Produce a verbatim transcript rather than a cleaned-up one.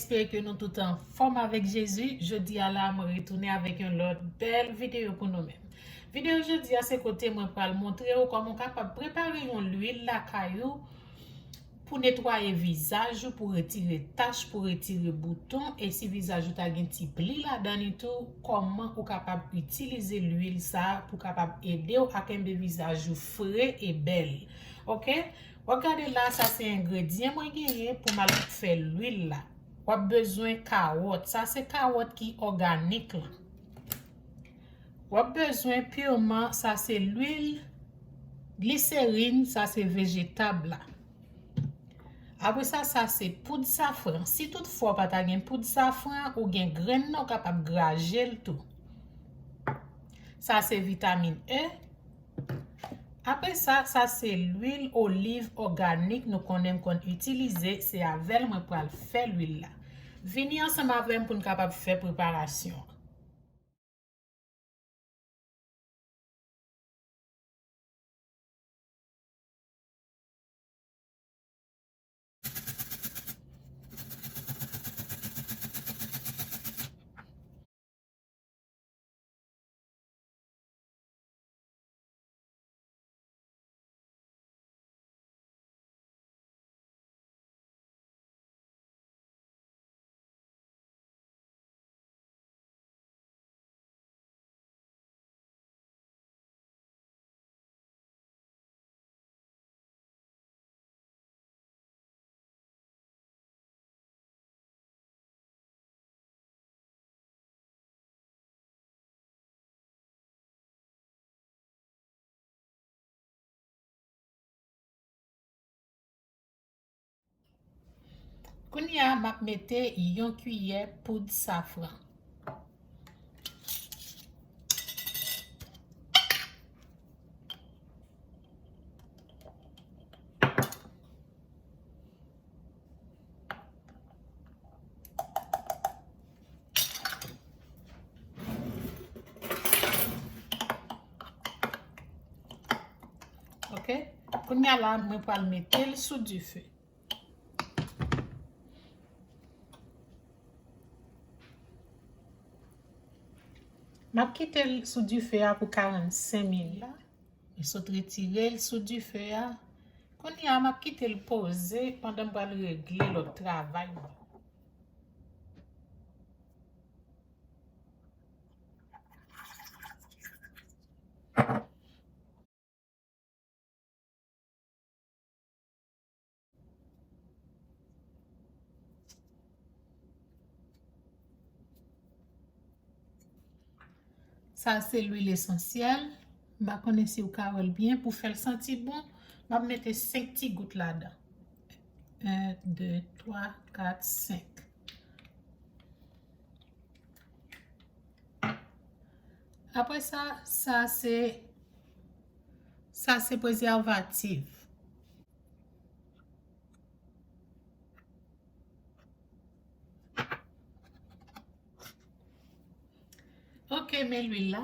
Espere ke nou tout anfòm avèk Jezi. Jodi a la, mwen retounen avèk yon lòt bèl videyo pou nou menm. Videyo jodi a, se kote mwen pral montre w kòman w kapab prepare yon lwil lakay ou pou netwaye vizaj ou, pou retire tach, pou retire bouton, e si vizaj ou ta gen ti pli ladan li tou, kòman ou kapab itilize lwil sa a pou kapab ede w a kenbe vizaj ou fre e bèl. Oke? W ap gade la, sa se engredyan mwen genyen pou m al fè lwil la. W ap bezwen kawòt. Sa se kawòt ki òganik la. W ap bezwen piman, sa se lwil, gliserin, sa se vejetab la. Apre sa, sa se poud safran. Si toutfwa w pa ta gen poud safran, ou gen grenn nan, ou kapab graje l tou. Sa se vitamin E. Apre sa, sa se lwil oliv òganik nou konnen m konn itilize, se avè l mwen pral fè lwil la. Vini ansanm avè m pou n kapab fè preparasyon an. Kounye a, m ap mete yon kiyè poud safran. Ok? Kounye a la, mwen pral mete l sou dife. M ap kite l sou dife a pou karannsenk minit. Mwen sot retire l sou dife a. Kounye a, m ap kite l poze pandan m pral regle lòt travay mwen. Sa se lwil esansyèl. M pa konnen si w ka wè l byen. Pou fè l santi bon, m ap mete senk ti gout ladan. En, de, twa, kat, senk. Apre sa, sa se, sa se prezèvatif. Ok, men lwil la.